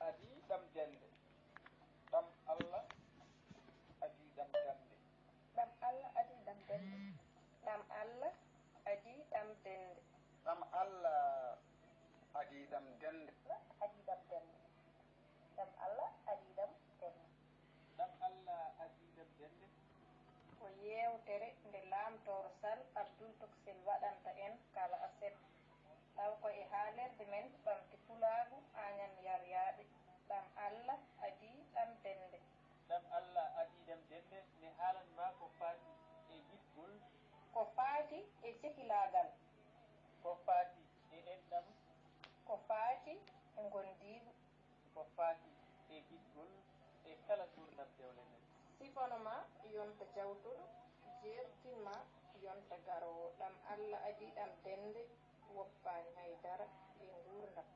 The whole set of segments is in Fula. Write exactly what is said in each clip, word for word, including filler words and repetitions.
Adii ɗam dennde. Ɗam Alla adii ɗam dannde. Ɗam Alla adii ɗam dennde. Ɗam Alla adii ɗam dennde. Ɗam Alla adii ɗam dennde. Adii ɗam dennde. Ɗam Alla adii ɗam dennde. Ɗam Alla adii ɗam dennde. Ko yeewtere nde Laamtooro Sal Abdul Toksel waɗanta en kala aset, taw ko e haalirde men Ɓamti Pulaagu Añam Yaryaaɓe. Ɗam Alla adii ɗam dennde. Ɗam Alla adii ɗam dennde, mi haalan ma ko faati e giɗgol. Ko faati e cekilaagal. Ko faati e enɗam. Ko faati e ngondiigu. Ko faati e giɗgol e kala nguurndam dewle men. Sifono ma yonta jawtuɗo, jeertin ma yonta garoowo. Ɗam Alla adii ɗam dennde, woppaani hay dara e nguurndam.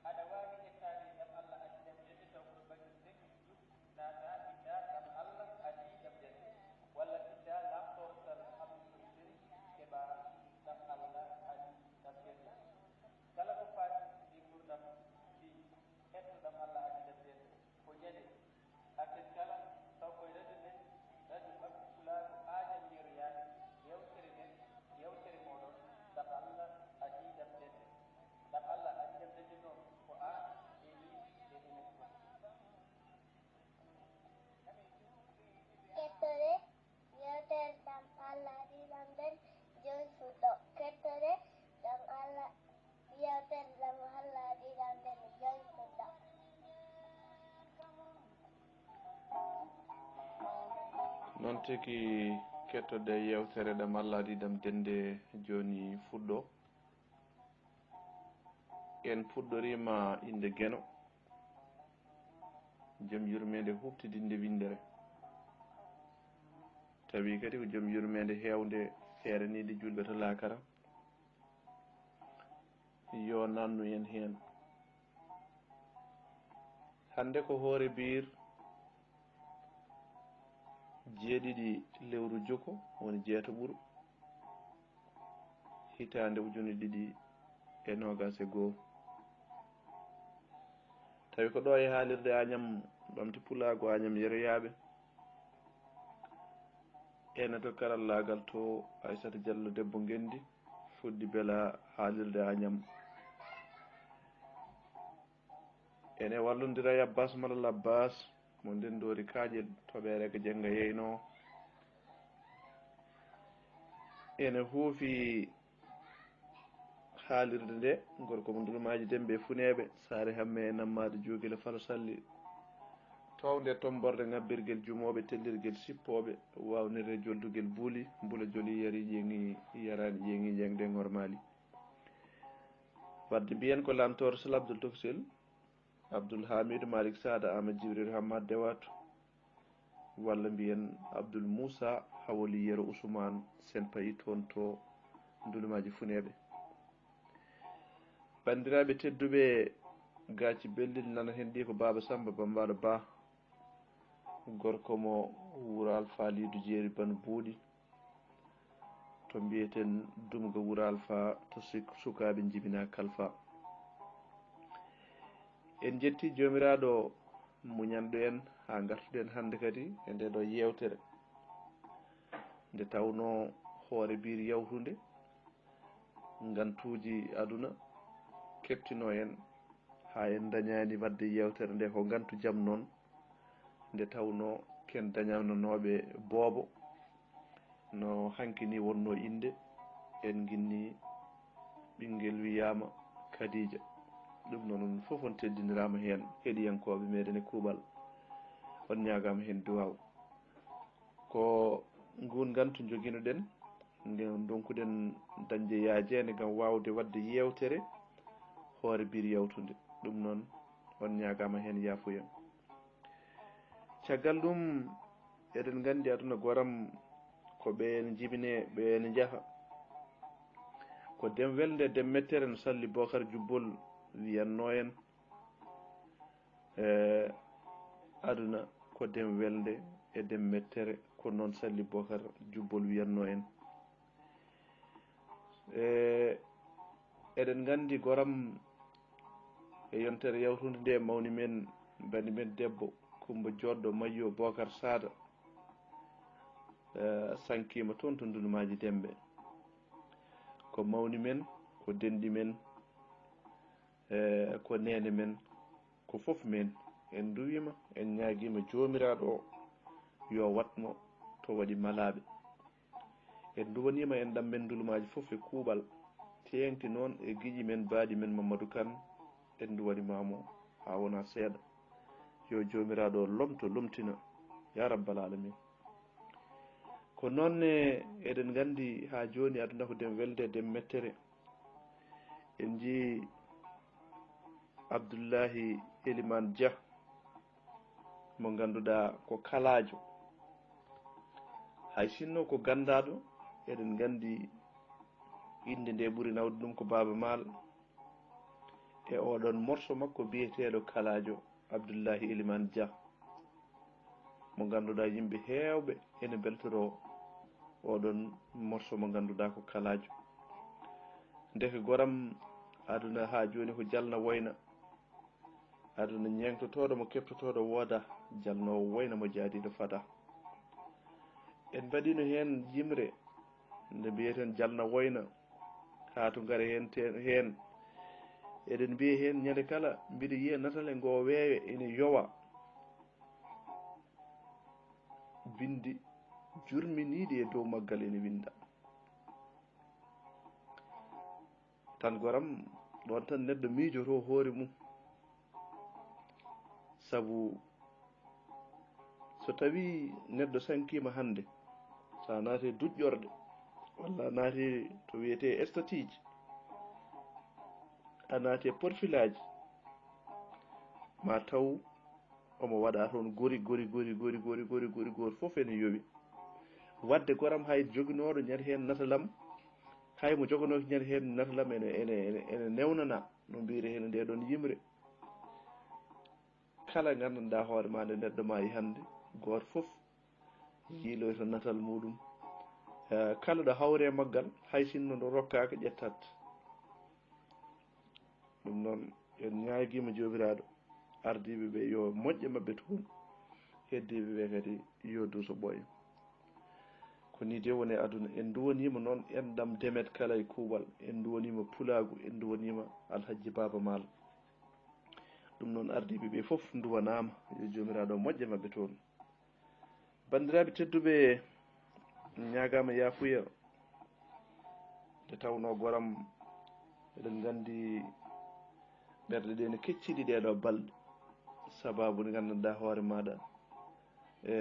Aɗa waawi yettaade ɗam Alla adii ɗam dennde taw ko baŋnge ndeer njuɓɓudi naata, binda ɗam Alla adii ɗam dennde, walla binda Laamtooro Sal Abdul Toksel keɓa ɗam Alla adii ɗam dennde. Kala ko faati e nguurndam fii hetto ɗam Alla adii ɗam dennde, ko ñande aset kala, taw ko e radio men, Radio Ɓamti Pulaagu Añam Yeryaaɓe, yeewtere men, yeewtere mooɗon, ɗam Alla adii ɗam dennde. Ɗam Alla adii ɗam dennde noon, ko aan e miin e enen fof. Kettore, yeewtere ɗam Alla adii ɗam dennde, jooni fuɗɗo. Kettore, ɗam Alla, yeewtere ɗam Alla adii ɗam dennde, jooni fuɗɗo. Noon tigi, kettode yeewtere ɗam Alla adii ɗam dennde, jooni fuɗɗo. En puɗɗoriima innde Geno, jom yurmeende huuɓtidinnde winndere. Tawi kadi ko jom yurmeende heewnde, eeraniinde juulɓe to laakara. Yo nannu en heen. Hannde ko hoore biir jeeɗiɗi lewru juko, woni jeetaɓuru, hitaande ujune ɗiɗi e noogaas e goo. Tawi ko ɗo e haalirde Añam Ɓamti Pulaagu Añam Yeryaaɓe. Ene to karallaagal to, Aysata Jallo debbo Ngenndi, fuɗɗi bela haalirde Añam. Ene wallondira e Abbas Malal Abbas mo Ndenndoori Kaaƴel, toɓeere ko jennga yeynoo. Ene huufi haalirde nde, gorko mo Ndulumaaji Demmbe e Funeeɓe, Saare Hamme e Nammaade Joogel e Falo Salli. Toownde tommborde ŋabbirgel jumooɓe, tellirgel sippooɓe, waawnirde joldugel buuli, mbula joli yari ƴeeŋi yaraani ƴeeŋi ƴeeŋde ŋormaali. Wadde mbiyen ko Laamtooro Sal Abdul Toksel, Abdul Haamiidu Maalik Saada, Aamadu Jibriilu Hammaat Dewaatu, walla mbiyen Abdul Muusa Hawoli Yero Usumaan, Sen Payi toon to Ndulumaaji Funeeɓe. Banndiraaɓe tedduɓe, gaaci belɗi nana heen ɗi ko Baaba Sammba Bammbaaɗo Ba, gorko mo Wuro Alfaa Liidu Jeeri Ban Buuɗi, to mbiyeten Dumga Wuro Alfaa, to sik-, sukaaɓe njibinaa kalfaa. En njetti Joomiraaɗo muñanɗo en haa ngartuɗen hannde kadi e ndee ɗoo yeewtere, nde tawnoo hoore biir yawtunde, ngantuuji aduna keɓtinoo en, haa en ndañaani waɗde yeewtere nde ko ngantu jam noon, nde tawnoo ken dañananooɓe boobo, no hanki ni wonnoo innde, en nginni ɓinngel wiyaama Kadiija. Ɗum noon, on fof on teddiniraama heen, heɗiyankooɓe meeɗen e kuuɓal, on ñaagaama heen duwaaw. Ko nguun ngantu njogino-ɗen, nde ndonkuɗen dañde yaajeende ngam waawde waɗde yeewtere hoore biir yawtunde. Ɗum noon, on ñaagaama heen yaafuya. Caggal ɗum, eɗen nganndi aduna goram ko ɓeen njibinee, ɓeen njaha. Ko dem welnde, dem mettere no Salli Bookar Jubbol wiyatnoo en. E aduna ko dem welnde e dem mettere, ko noon Salli Bookar Jubbol wiyatnoo en. E eɗen nganndi goram E yontere yawtunde nde, mawni men, bani men debbo, Kumba Joɗɗo Mayyo Bokar Sada, eh, sankiima toon to Ndulmaaji Dembe. Ko mawni men, ko denɗi men, eh, ko neene men, ko fof men. En nduwiima, en ñaagiima Joomiraaɗo o yo waɗ mo to waɗi malaaɓe. En nduwaniima en ɗam men Ndulmaaji fof e kuuɓal, teeŋti noon e giƴi men, baaɗi men Mamadou Kane, en nduwaniima mo haa wona seeɗa. Yo Joomiraaɗo lomto, lomtina, yaa rabbal aalamiin. Ko noon ne, eɗen nganndi haa jooni aduna ko dem welde, dem mettere. En njii Abdullahi Eliman Dia, mo ngannduɗaa ko kalaajo. Hay sinno ko ganndaaɗo, eɗen nganndi innde nde ɓuri nawde ɗum ko Baaba Maal. E oɗon morso makko biyeteeɗo kalaajo Abdullahi Eliman Dia, mo ngannduɗaa yimɓe heewɓe ene mbeltoroo oɗon morso mo ngannduɗaa ko kalaajo. Ndeke goram, aduna haa jooni ko jalna woyna. Aduna ñeeŋtotooɗo mo keɓtotooɗo wooda, jalnoowo woyna mo jaadiiɗo fada. En mbaɗino heen yimre nde mbiyeten jalna woyna, haa to ngare heen te-, heen. Eɗen mbiya heen ñande kala mbiɗa yiya natal e ngoo weeyo ene yowa. Binndi jurminiiɗi e dow maggal ene winnda. Tan goram, ɗoon tan neɗɗo miijoto hoore mum. Sabu so tawii neɗɗo sankiima hannde, so a naati e duƴƴorɗe, walla a naati to wiyetee estatiiji, a naati e porfilaaji, ma taw omo waɗa toon gori, gori, gori, gori, gori, gori, gori, gori, fof ene yowi. Waɗde goram hay joginooɗo ñande heen natalam, hay mo joganooki ñande heen natalam ene, ene, ene, ene newnana, no mbiyri heen nde ɗoon yimre. Kala nganndanɗaa hoore ma nde neɗɗo maayi hannde, gooto fof yiiloyta natal muɗum. Eh, kala ɗo hawre maggal, hay sinno ɗo rokkaaka, ƴettat. Ɗum noon, en ñaagiima Joomiraaɗo, ardiiɓe ɓe yo moƴƴe maɓɓe toon, heddiiɓe ɓe kadi yo duuso ɓooya. Ko nii de woni e aduna. En nduwaniima noon enɗam Demet kala e kuuɓal, en nduwaniima Pulaagu, en nduwaniima Alhajji Baaba Maal. Ɗum noon, ardiiɓe ɓe fof nduwanaama, yo Joomiraaɗo moƴƴe maɓɓe toon. Banndiraaɓe tedduɓe, ñaagaama yaafuya. Nde tawnoo goram, eɗen nganndi ɓerɗe ɗe ne keccidi ɗee ɗoo balɗe, sabaabu nde nganndanɗaa hoore maaɗa e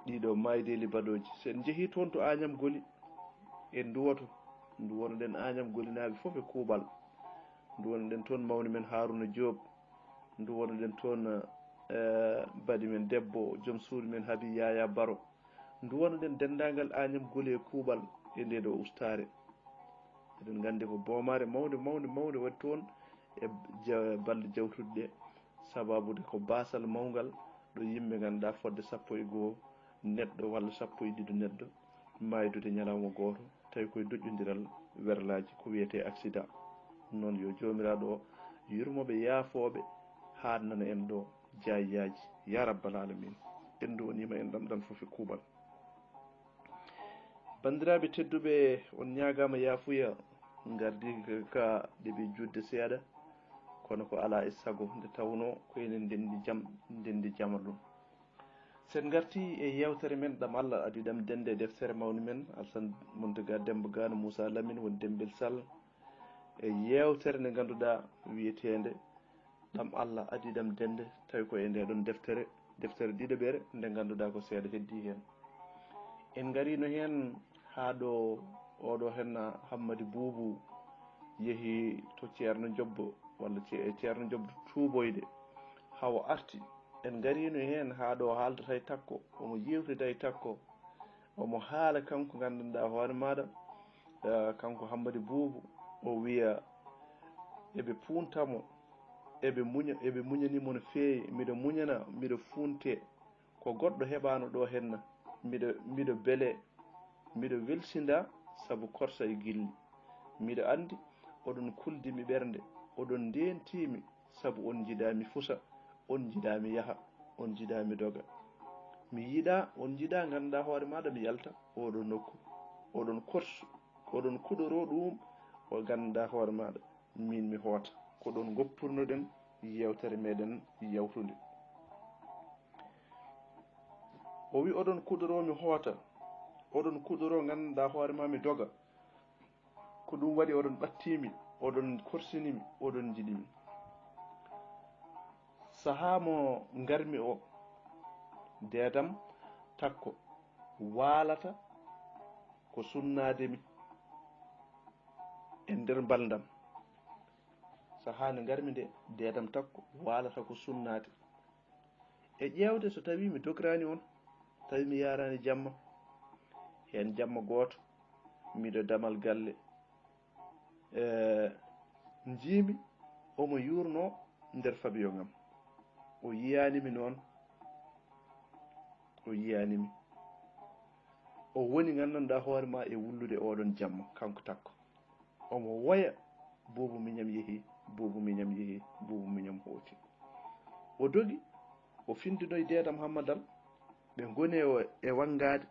ɗii ɗoo maaydeeli baɗooji. So en njehii toon to Añam Goli, en nduwoto, nduwono-ɗen Añam Golinaaɓe fof e kuuɓal. Nduwono-ɗen toon mawni men Haaruna Joob, nduwono-ɗen toon, eh, baɗi men debbo, joom suudu men Habi Yaya Baro. Nduwono-ɗen denndaangal Añam Goli e kuuɓal e ndee ɗoo ustaare. Eɗen nganndi ko boomaare mawnde, mawnde, mawnde waɗi toon e ja-, balɗe jawtuɗe ɗe, sabaabu nde ko baasal mawngal ɗo yimɓe ngannduɗaa fodde sappo e goo neɗɗo walla sappo e ɗiɗo neɗɗo maaydude ñalawma gooto, tawi koye duƴƴondiral werlaaji, ko wiyetee accident. Noon yo Joomiraaɗo o yurmo ɓe, yaafoo ɓe, haaɗnana en ɗo jaayaaji, yaa rabbal aalamiin. En nduwaniima en ɗam ɗam fof e kuuɓal. Banndiraaɓe tedduɓe, on ñaagaama yaafuya, ngardiiga ka ɗeɓi juutde seeɗa, kono ko alaa e sago, nde tawnoo ko enen ndenndi jam, ndenndi jamanu. So en ngartii e yeewtere men ɗam Allah adii ɗam dennde e deftere mawni men, Alsan Muntaga Demba Gano Moussa Lamine woni Dembel Sall, e yeewtere nde ngannduɗaa wiyeteende ɗam Allah adii ɗam dennde, tawi ko e ndee ɗoon deftere, deftere ɗiɗaɓere nde ngannduɗaa ko seeɗa heddii heen. En ngariino heen haa ɗo oɗo heen Hammadi Buubu yehi to Ceerno Jobbo, walla Ce-, Ceerno Jobbo tuuboyde, haa o arti. En ngariino heen haa ɗo haaldata e Takko, omo yeewtida e Takko, omo haala kanko nganndanɗaa hoore maaɗa, eh, kanko Hammadi Buubu, o wiya eɓe puunta mo, eɓe muña, eɓe muñani mo no feewi, miɗo muñana, miɗo fuunte, ko goɗɗo heɓaano ɗo henna, miɗo, miɗo bele, miɗo welsinda sabu korsa e gilli. Miɗo anndi oɗon kuldi mi ɓernde, oɗon ndeentiimi, sabu on njiɗaa mi fusa, on njiɗaa mi yaha, on njiɗaa mi doga. Mi yiɗaa, on njiɗaa nganndaa hoore maaɗa mi yalta oɗo nokku. Oɗon korsu, oɗon kuɗoroo ɗum o nganndaa hoore maaɗa, miin mi hoota. Ko ɗoon ngoppirnoɗen yeewtere meɗen yawtunde. O wi, oɗon kuɗoroo mi hoota, oɗon kuɗoroo nganndaa hoore maa mi doga. Ko ɗum waɗi oɗon ɓattii mi, oɗon korsini mi, oɗon njiɗi mi. Sahaa mo ngarmi o, deedam takko waalata ko sunnaade mi e nder mbaldam. Sahaa nde ngarmi nde, deedam takko waalata ko sunnaade. E ƴeewde so tawii mi dograani on, tawi mi yaaraani jamma, heen jamma gooto, miɗo damal galle, e njiimi omo yuurnoo nder fabiyoŋ am. O yiyaani mi noon, o yiyaani mi. O woni nganndanɗaa hoore maa e wullude oɗon jamma, kanko takko. Omo woya, buubu miñam yehi, buubu miñam yehi, buubu miñam hooti. O dogi, o findinoyi deedam Hammadal, ɓe ngoni e, e wanngaade.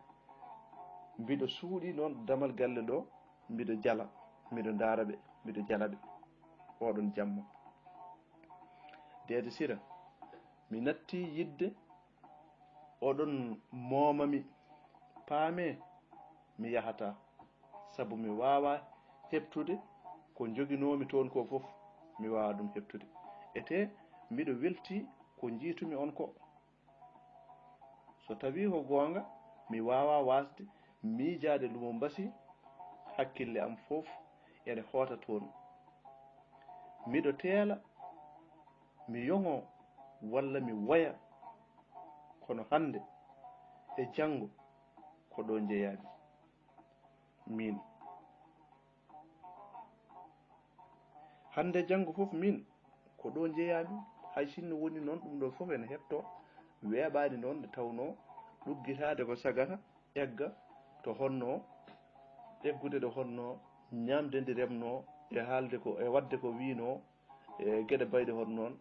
Mbiɗo suuɗi noon damal galle ɗo, mbiɗo jala, mbiɗo ndaara ɓe, mbiɗo jala ɓe. Oɗon jamma. Deede Sira, mi natti yidde, oɗon mooma mi. Paamee, mi yahataa, sabu mi waawaa heɓtude ko njoginoomi toon ko fof, mi waawaa ɗum heɓtude. Etee, mbiɗo weltii ko njiitumi on ko. So tawii ko goonga, mi waawaa waasde miijaade Lumo Mbasi, hakkille am fof ene hoota toon. Miɗo teela, mi yoŋoo walla mi woya, kono hannde e janngo ko ɗo njeyaa-mi miin. Hannde e janngo fof miin ko ɗo njeyaa-mi, hay sinno woni noon ɗum ɗo fof ene heɓtoo, weeɓaani noon nde tawnoo ɗuggitaade ko sagata, egga to honnoo, eggude ɗo honnoo, ñaamde ndi remnoo, e haalde ko, e waɗde ko wiynoo, e geɗe bayɗe hono noon,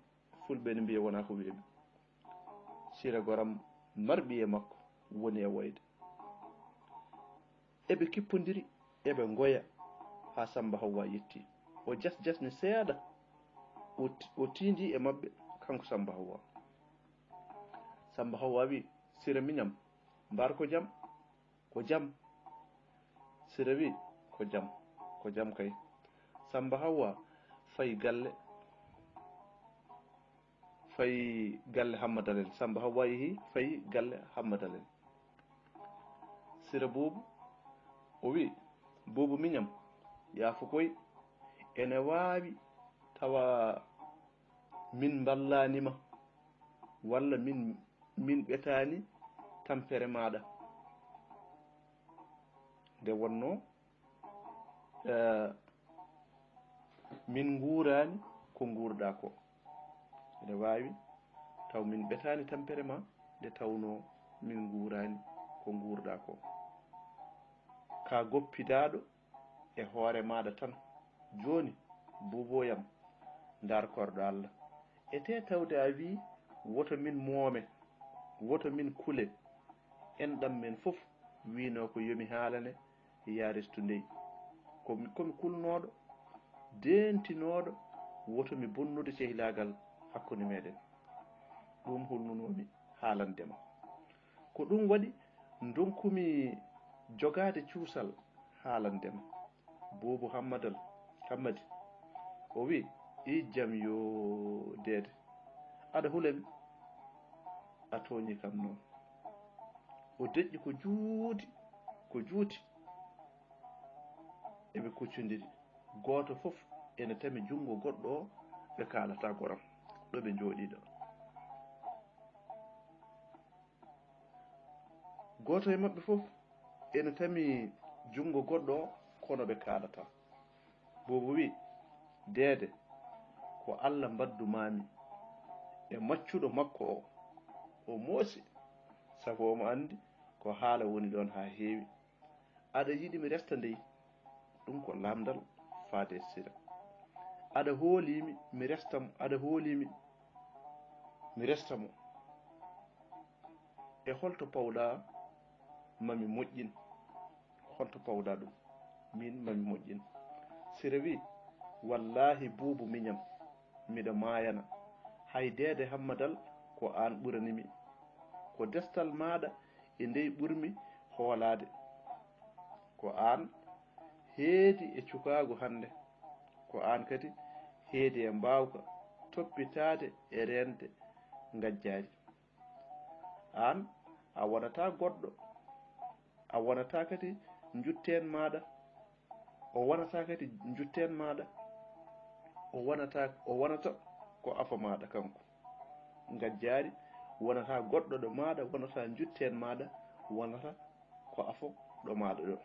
fulɓe ene mbiya wonaa ko weeɓi. Sira goram marɓi e makko woni e woyde. Eɓe kippondiri, eɓe ngoya haa Sammba Hawwa yetti. O jas-jasni seeɗa, o ti-, o tiindi e maɓɓe, kanko Sammba Hawwa. Sammba Hawwa wi, "Sira miñam, mbar ko jam?" "Ko jam?" Sira wi, "Ko jam, ko jam kay." Sammba Hawwa fayi galle, fayi galle Hammadal en. Sammba Hawwa yehi fayi galle Hammadal en. Sira Buubu, o wi, "Buubu miñam, yaafo koy, ene waawi tawa min mballaani ma, walla min, min ɓetaani tampere maaɗa." Nde wonnoo, eh, min nguuraani ko nguurɗaa ko. Ene waawi taw min ɓetaani tampere ma, nde tawnoo min nguuraani ko nguurɗaa ko. Ka goppidaaɗo e hoore maaɗa tan. Jooni, buubooyam, ndaar korɗo Allah. Etee tawde a wii, "Woto min moome, woto min kule." Enɗam men fof wiinoo ko yo mi haalane Yaa Restu Ndey. Ko mi, ko mi kulnooɗo, deentinooɗo, woto mi bonnude cehilaagal hakkunde meɗen. Ɗum hulnunoomi haalande ma. Ko ɗum waɗi ndonkumi jogaade cuusal haalande ma. Buubu Hammadal, Hammadi, o wi, "Ijjam yo deede. Aɗa hula mi?" A tooñi kam noon. O deƴƴi ko juuti, ko juuti. Eɓe kuccondiri. Gooto fof ene tami junngo goɗɗo o, ɓe kaalataa goram. Ɗo ɓe njooɗii ɗo. Gooto e maɓɓe fof ene tami junngo goɗɗo o, kono ɓe kaalataa. Boobo wi, "Deede, ko Alla mbaddu maami e maccuɗo makko o." O moosi, sabu omo anndi ko haala woni ɗoon haa heewi. "Aɗa yiɗi mi resta ndey?" Ɗum ko lamndal faade e Sira. Aɗa hoolii mi, mi resta mo, aɗa hoolii mi, mi resta mo. E holto pawɗaa ma mi moƴƴin? Holto pawɗaa ɗum? Miin ma mi moƴƴin. Sira wi, wallaahi Buubu miñam, miɗo maayana. Hay deede Hammadal ko aan ɓurani mi. Ko destal maaɗa e ndey ɓurmi hoolaade. Ko aan heedi e cukaagu hannde. Ko aan kadi heedi e mbaawka toppitaade e reende ngajjaari. Aan a wonataa goɗɗo, a wonataa kadi njutteen maaɗa, o wonataa kadi njutteen maaɗa, o wonataa, o wonata ko afo maaɗa kanko. Ngajjaari wonataa goɗɗo ɗo maaɗa, wonataa njutteen maaɗa, wonata ko afo ɗo maaɗa ɗo.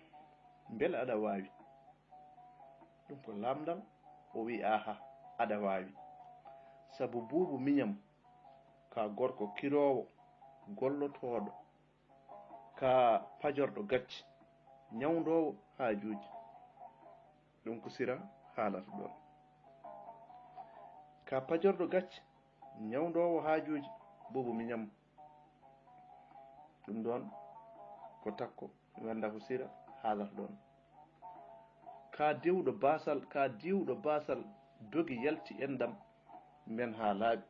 Mbele aɗa waawi? Ɗum ko lamndal, o wi, aha, aɗa waawi. Sabu Buubu miñam ka gorko kiroowo, gollotooɗo, ka pajorɗo gacce, ñawndoowo haajuuji. Ɗum ko Sira haalata ɗoon. Ka pajorɗo gacce, ñawndoowo haajuuji, Buubu miñam. Ɗum ɗoon ko takko, mi anndaa ko Sira haalata ɗoon. Ka diwɗo baasal, ka diwɗo baasal dogi yalti enɗam men haa laaɓi.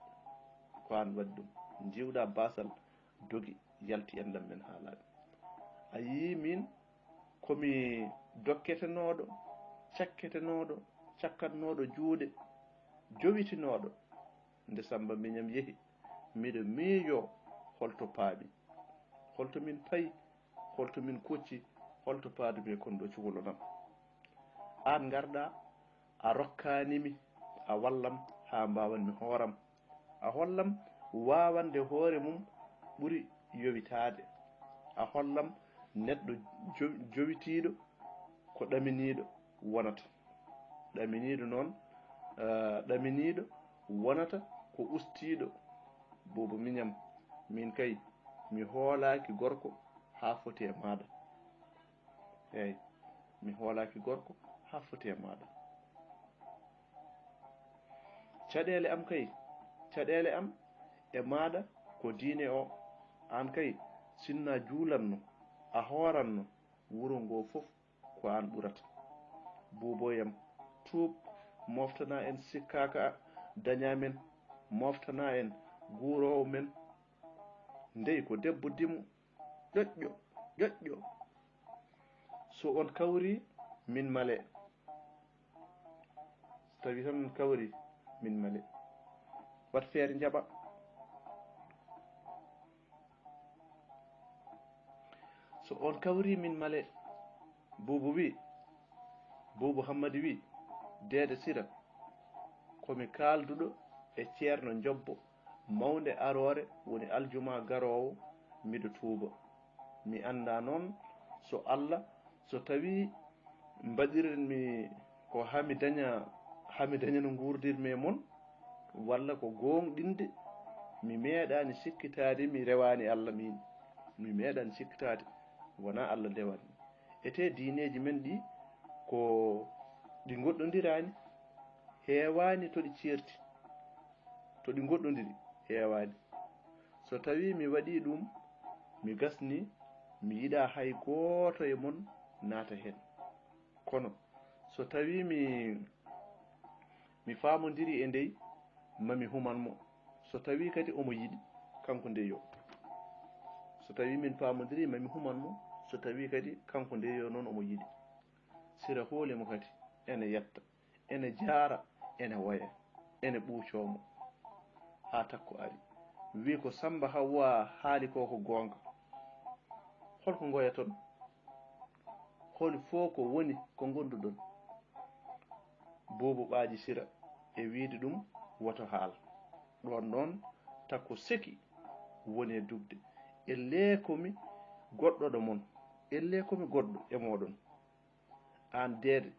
Ko aan waɗi ɗum. Diwɗa baasal dogi yalti enɗam men haa laaɓi. A yii min ko mi dokketenooɗo, cakketenooɗo, cakkatnooɗo juuɗe, jowitinooɗo. Nde Sammba miñam yehi, miɗo miijoo holto paaɗi, holto min payi, holto min kocci, holto paadumi e kon ɗo cukalon am. Aan ngarɗaa, a rokkaani mi, a wallam haa mbaawan mi hooram. A hollam waawande hoore mum ɓuri yowitaade. A hollam neɗɗo jo-, jowitiiɗo ko ɗaminiiɗo wonata. Ɗaminiiɗo noon, eh, ɗaminiiɗo wonata ko ustiiɗo. Buubu miñam, min kay, mi hoolaaki gorko haa foti e maaɗa. Eey, mi hoolaaki gorko haa foti e maaɗa. Caɗeele am kay, caɗeele am e maaɗa ko diine o. Aan kay, sinno a juulanno, a hooranno, wuro ngoo fof ko aan ɓurata. Buuboyam, tuub, moftana en sikkaaka dañaa men, moftana en guuroowo men. Ndey ko debbo dimo, ƴoƴƴo, ƴoƴƴo. So on kawri, min male. So tawi tan on kawri, min male. Wat feere njaɓa. So on kawri, min male. Buubu wi, Buubu Hammadi wi, deede Sira, ko mi kaalduɗo e Ceerno Njobbo, mawnde aroore woni aljuma garoowo, miɗo tuuba. Mi anndaa noon so Alla, so tawii mbaɗiren mi ko haa mi daña, haa mi daña no nguurdirmi e mon, walla ko goongɗinde, mi meeɗaani sikkitaade, mi rewaani Alla miin. Mi meeɗaani sikkitaade, wonaa Alla dewani. Etee diineeji men ɗi ko ɗi ngoɗɗondiraani, heewaani to ɗi ceerti. To ɗi ngoɗɗondiri, heewaani. So tawii mi waɗii ɗum, mi gasnii, mi yiɗaa hay gooto e mon naata heen. Kono, so tawii mi, mi faamondirii e ndey, ma mi human mo. So tawii kadi omo yiɗi, kanko ndeyo. So tawii min paamondirii, ma mi human mo. So tawii kadi kanko ndeyo noon omo yiɗi. Sira hooli mo kadi, ene yetta. Ene jaara, ene woya, ene ɓuucoo mo. Haa takko ari. Wii ko Sammba Hawwa haali ko ko goonga. Hol ko ngoyaton? Holi fof ko woni ko ngonduɗon? Buubu ɓaaji Sira e wiide ɗum woto haal. Ɗoon noon takko seki woni e dugde. Ellee ko mi goɗɗo ɗo mon. Ellee ko mi goɗɗo e mooɗon. Aan deede,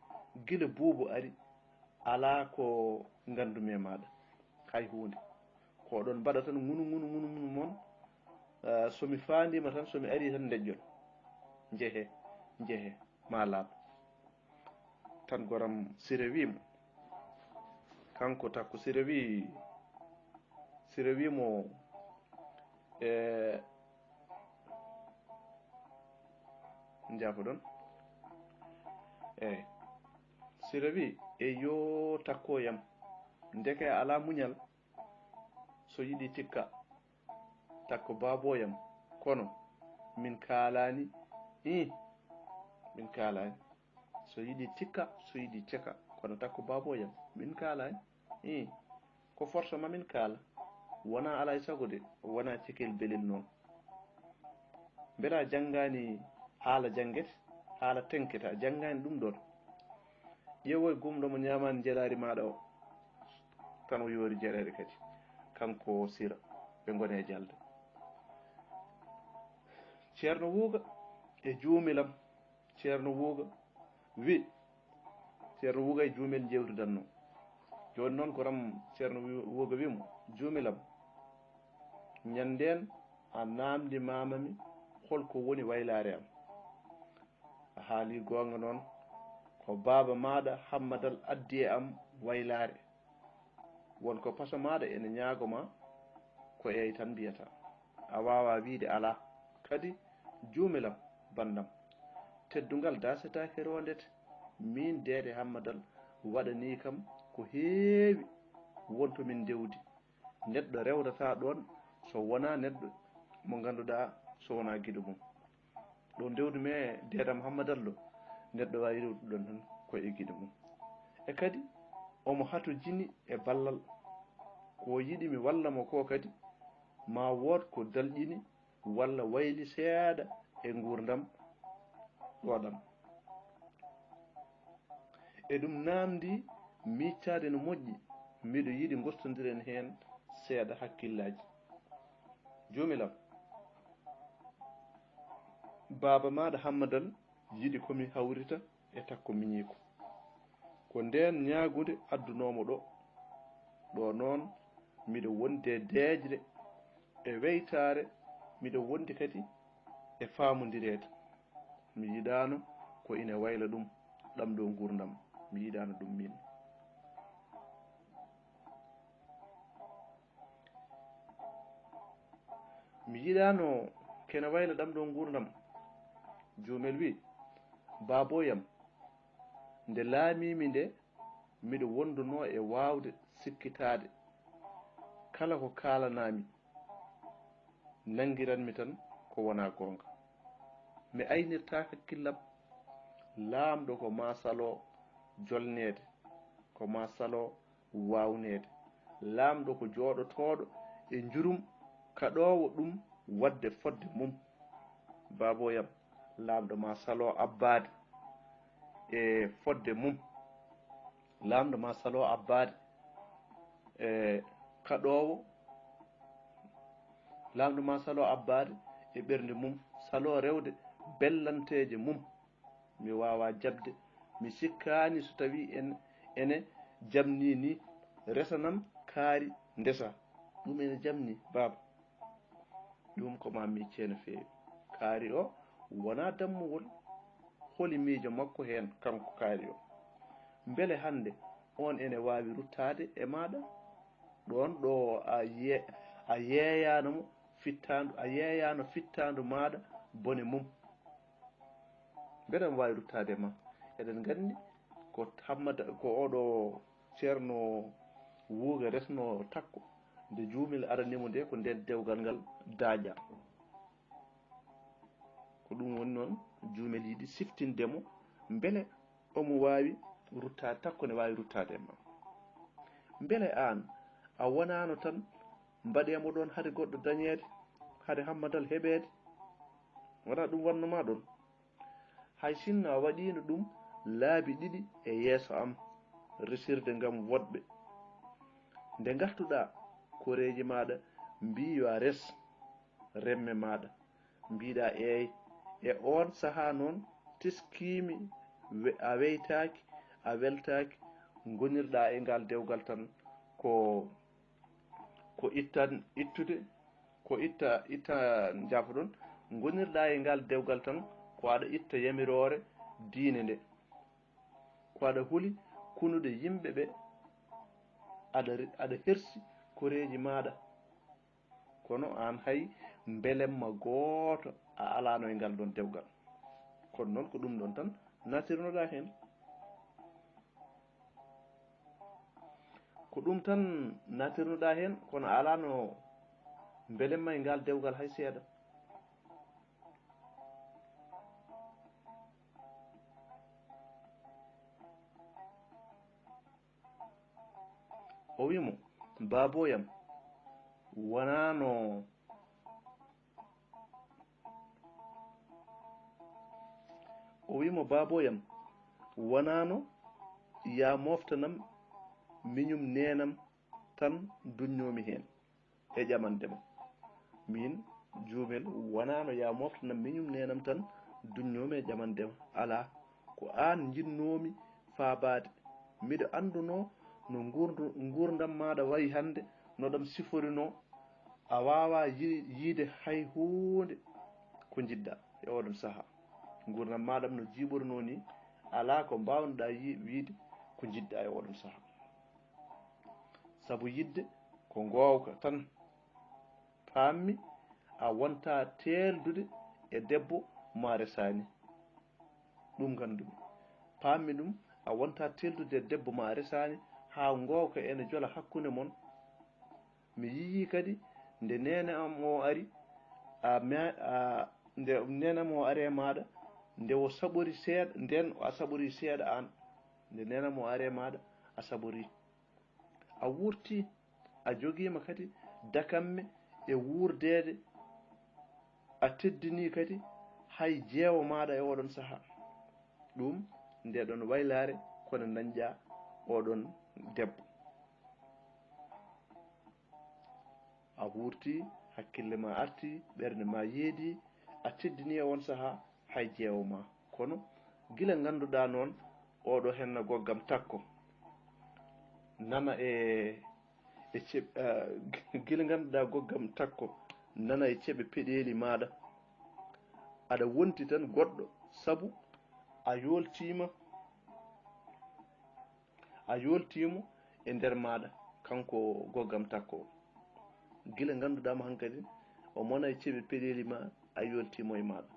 gila Buubu ari, alaa ko nganndumi e maaɗa, hay huunde. Ko oɗon mbaɗa tan ngunu, ngunu, ngunu, ngunu mon. Ah, so mi faandiima tan, so mi arii tan, ndeƴƴon. Njehee, njehee, maa laaɓ. Tan goram Sira wii mo, Kanko Takko Sira wi, Sira wi mo, e, njafoɗon. Eyi. Sira wi, "E yo Takko yam, ndeke a alaa muñal, so yiɗi tikka." Takko, "Baaboo yam, kono min kaalaani, ih, min kaalaani." So yiɗi tikka, so yiɗi ceka, kono Takko, "Baaboo yam, min kaalaani, ih, ko forsa ma min kaala, wonaa alaa e sago de, wonaa cekel belel noon. Mbela a janngaani haala janngete, haala teŋkete, a janngaani ɗum ɗoon?" Ƴeewoy gumɗo mo ñaamaani njelaari maaɗa o. Tan o yoori jeɗeeɗe kadi. Kanko Sira, ɓe ngoni e jalde. Ceerno Wuuga e Juumilam. Ceerno Wuuga wi, Ceerno Wuuga e Juumel njeewtidanno. Jooni noon ko ram Ceerno Wi-, Wuuga wi mo, "Juumilam, ñanndeen a naamndi maama mi hol ko woni waylaare am. A haalii goonga noon, ko baaba maaɗa Hammadal addi e am waylaare. Won ko paso maaɗa ene ñaago ma, ko eey tan mbiyata. A waawaa wiyde alaa. Kadi, Juumilam, banndam, teddungal daasetaake roondete. Miin deede Hammadal waɗanii kam ko heewi, won to min ndewdi. Neɗɗo rewdataa ɗoon so wonaa neɗɗo mo ngannduɗaa so wonaa giɗo mum. Ɗo ndewdu me deedam Hammadal ɗo, neɗɗo waawi rewtude ɗoon tan ko e giɗo mum. E kadi, omo hatojini e ballal. Ko yiɗi mi walla mo ko kadi, ma wood ko dalƴini walla wayli seeɗa e nguurndam ɗo ɗam." E ɗum naamndi miijtaade no moƴƴi, miɗo yiɗi ngostondiren heen seeɗa hakkillaaji. Juumilam, baaba maaɗa Hammadal yiɗi ko mi hawrita e Takko miñiiko. Ko ndeen ñaagunde addunoomo ɗo. Ɗo noon, miɗo wondi e deeƴre, e weytaare, miɗo wondi kadi e faamondireede. Mi yiɗaano ko ina wayla ɗum, ɗam ɗo nguurndam. Mi yiɗaano ɗum miin. Mi yiɗaano kene wayla ɗam ɗo nguurndam. Juumel wi, "Baaboo yam, nde laamiimi nde, miɗo wondunoo e waawde sikkitaade kala ko kaalanaa-mi, nanngiran-mi tan ko wonaa goonga. Mi aynirtaaka hakkillam. Laamɗo ko maa saloo jolneede, ko maa saloo waawneede. Laamɗo ko jooɗotooɗo e njurum, kaɗoowo ɗum waɗde fodde mum. Baaboo yam, Laamɗo maa saloo abbaade e fodde mum. Laamɗo maa saloo abbaade e kaɗoowo. Laamɗo maa saloo abbaade e ɓernde mum, saloo rewde bellanteeje mum. Mi waawaa jaɓde. Mi sikkaani so tawii en ene jamnii nii, resanam kaari ndesa." Ɗum ene jamnii, baaba. Ɗum ko maa miccee no feewi. Kaari o wonaa dammuwol. Holi miijo makko heen, kanko kaari o? Mbele hannde oon ene waawi ruttaade e maaɗa? Ɗoon ɗo a ye-, a yeeyaano mo fittaandu, a yeeyaano fittaandu maaɗa bone mum. Mbeɗa waawi ruttaade e ma. Eɗen nganndi ko Hammada, ko oɗo Ceerno Wuuga resno Takko, nde Juumel arani mo nde, ko nden dewgal ngal daaƴa. Ko ɗum woni noon, Juumel yiɗi siftinde mo, mbele omo waawi ruttaade, Takko ne waawi ruttaade e ma. Mbele aan, a wonaano tan mbaɗee mo ɗoon hade goɗɗo dañeede, hade Hammadal heɓeede? Wonaa ɗum wonno ma ɗoon? Hay sinno a waɗiino ɗum laabi ɗiɗi e yeeso am, resirde ngam woɗɓe. Nde ngartuɗaa, koreeji maaɗa mbii yo a res remme maaɗa. Mbiiɗaa eey. E oon sahaa noon, teskiimi we-, a weytaaki, a weltaaki, ngonirɗaa e ngal dewgal tan ko, ko ittan, ittude, ko itta, itta, njaafoɗon, ngonirɗaa e ngal dewgal tan ko aɗa itta yamiroore diine nde. Ko aɗa huli kunude yimɓe ɓe aɗa ri- aɗa hersi koreeji maaɗa. Kono aan hay mbelemma gooto a alaano e ngal ɗoon dewgal. Kono noon ko ɗum ɗoon tan natirnoɗaa heen. Ko ɗum tan natirnoɗaa heen, kono a alaano mbelemma e ngal dewgal hay seeɗa. O wi mo, "Baabooyam, wanaano," o wi mo, "Baabooyam, wanaano yaa mooftanam miñum neenam tan duñnoomi heen e ƴamande ma. Miin Juumel, wanaano yaa mooftanam miñum neenam tan duñnoomi e ƴamande ma. Alaa, ko aan njinnoomi faabaade. Miɗo anndunoo no nguurndam maaɗa wayi hannde, no ɗam siforinoo. A waawaa yi- yiyde hay huunde ko njiɗɗaa e ooɗoon sahaa. Nguurndam maaɗam no jiiɓorinoo nii, alaa ko mbaawnoɗaa yi- wiyde ko njiɗɗaa e ooɗoon sahaa. Sabu yiɗde ko ngoowka tan. Paammi a wontaa teeldude e debbo mo a resaani. Ɗum nganndumi. Paammi ɗum, a wontaa teeldude e debbo mo a resaani, haa ngoowka ene jola hakkunde mon. Mi yiyii kadi nde neene am o ari, a ma- a- nde neene am o ari e maaɗa, nde o saɓori seeɗa, ndeen a saɓori seeɗa aan. Nde neene am o ari e maaɗa, a saɓori. A wuurtii, a jogiima kadi dakamme e wuurdeede, a teddinii kadi hay jeewo maaɗa e ooɗoon sahaa. Ɗum, ndee ɗoon waylaare ko nde ndañƴaa ooɗoon debbo. A wuurtii, hakkille ma artii, ɓernde ma yeedii, a teddinii e oon sahaa hay jeewo ma. Kono gila ngannduɗaa noon, ooɗo henna goggam takko, nana e, e ceɓ-, ah, gila ngannduɗaa goggam takko, nana e ceɓe peɗeeli maaɗa, aɗa wonti tan goɗɗo, sabu a yooltiima, a yooltiimo e nder maaɗa, kanko goggam takko o. Gila ngannduɗaa mo hankadi, o mona e ceɓe peɗeeli ma, a yooltiimo e maaɗa.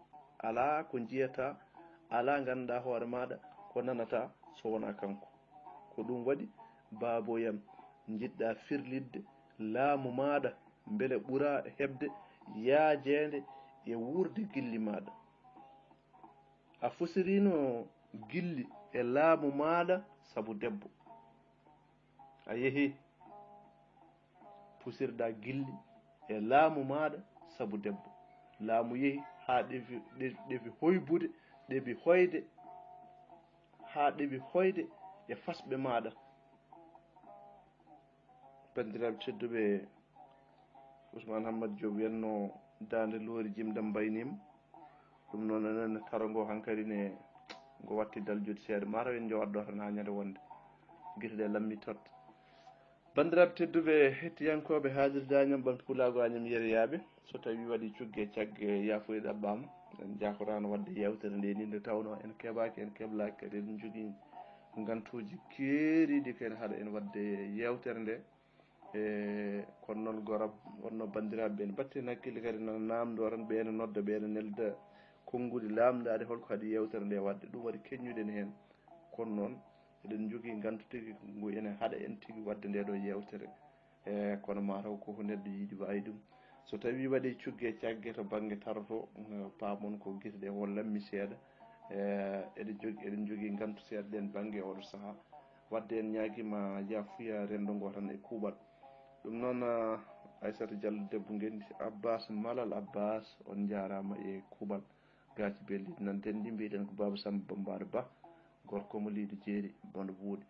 Alaa ko njiyataa, alaa ngannduɗaa hoore maaɗa ko nanataa so wonaa kanko. Ko ɗum waɗi, baabooyam, njiɗɗaa firlitde laamu maaɗa, mbele ɓuraa heɓde yaajeende e wuurde gilli maaɗa. A fusiriino gilli e laamu maaɗa sabu debbo. A yehi, pusirɗaa gilli e laamu maaɗa sabu debbo. Laamu yehi haa ɗefi, ɗe-, ɗefi hoybude, ɗefi hoyde, haa ɗefi hoyde e fasɓe maaɗa. Banndiraaɓe tedduɓe, Ousmane Hammat Diop wiyatno daande loori jimɗam mbayniima. Ɗum noon, enen ne taro ngo hankadi ne ngo watti daljude seeɗa. Mataw en njowat ɗo tan haa ñande wonde. Gite ɗe lammitot. Banndiraaɓe tedduɓe, hettiyankooɓe Haadir Daañam, Ɓamtu Pulaagu Añam Yeriyaaɓe, so tawii waɗii cugge e cagge, yaafuya ɗaɓɓaama. En njaakoraano waɗde yeewtere nde ni, nde tawnoo en keɓaaki, en keɓlaaki kadi, eɗen njogii ngantuuji keeriiɗi ko en haɗa en waɗde yeewtere nde. E, kono noon, gora wonno banndiraaɓe ɓe, en mbaɗti heen hakkille kadi, nana naamndoo tan, ɓe ene nodda, ɓe ene nelda konnguɗi laamndaaɗi hol ko haɗi yeewtere nde waɗde. Ɗum waɗi keññuɗen heen. Kono noon, eɗen njogii ngantu tigi ngu ene haɗa en tigi waɗde nde ɗo yeewtere. E, kono mataw ko ko neɗɗo yiɗi waawi ɗum. So tawii waɗii cugge e cagge to bannge taro to, eh, paamon ko gite ɗe won lammi seeɗa. E, eɗen jog-, eɗen njogii ngantu seeɗa ɗeen bannge e oɗo sahaa. Waɗde en ñaagiima yaafuya renndo ngo tan e kuuɓal. Ɗum noon, ah, Aissata Diallo debbo ngenndi, Abbas Malal Abbas, on njaaraama e kuuɓal. Gaaci belliɗi nan denɗi, mbiɗen ko Baaba Samba Bambaɗo Ba, gorko mo Leydi Jeeri, Bondo Buuɗi.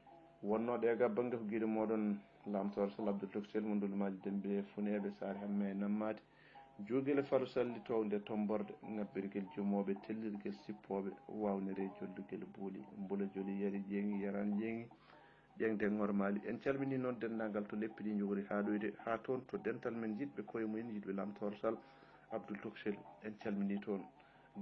Wonnooɗo e gabbange ko giɗo mooɗon Laamtoor Sal Abdul Toksel mo Ndulmaaji Dembe Funeeɓe Saare Hamme e Nammaadi. Juugel e falu sallitoowo nde tomborde, ŋabbirgel jumooɓe, tellirgel sippooɓe, waawnere jollugel buuli, mbula joli yari ƴeeŋi, yaraan ƴeeŋi, ƴeeŋde ŋormaali. En calminii noon denndaangal to leppi ɗi njogori haaɗoyde, haa toon to dental men yiɗɓe koye mumen, yiɗɓe Laamtoor Sal, Abdul Toksel, en calminii toon.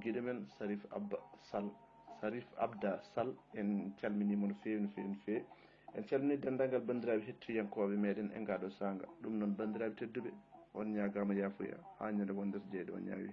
Giɗo men Sarif Abba Sal, Sarif Abda Sal, en calminii mo no feewi, no feewi, no feewi. En calmini denndaangal banndiraaɓe hettiyankooɓe meɗen e ngaa ɗoo saanga. Ɗum noon, banndiraaɓe tedduɓe, on ñaagaama yaafuya haa ñande wondere jeyɗo, on ñaawi.